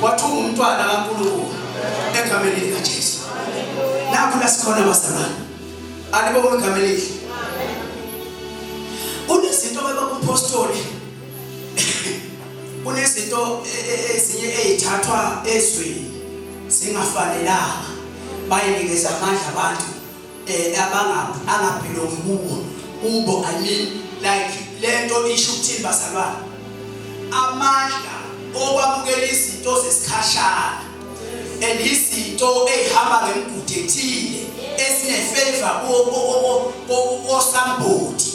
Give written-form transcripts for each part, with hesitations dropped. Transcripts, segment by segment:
Wathi ungumntwana kaNkulunkulu egameni likaJesu. Nakho la sikhona bazalwane. Alibonge igama elihle. Kunezinto baba kumpostoli, kunezinto ezinye ezithathwa ezweni zingafanelanga, bayinikeza amandla abantu abanga angabelongi kuwo kubo. I mean, like, lento isho ukuthini bazalwane? Amandla okwamukela izinto zesikhashana and izinto ezihamba ngemigudu ethile esine-favor ko-somebody,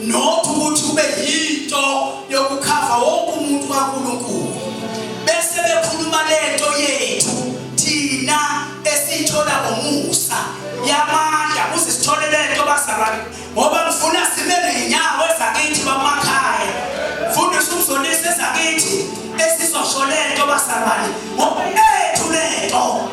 not ukuthi kube yinto yokukhava wonke umuntu kaNkulunkulu, bese bekhuluma lento yethu thina esiyithola ngomusa yamandla kuze sithole lento bazalwane, ngoba ngifuna sime ngeenyawo ezakithi bamakhaya. Fundisa umzonisi ezakithi esizosho lento bazalwane, ngoba ethu lento.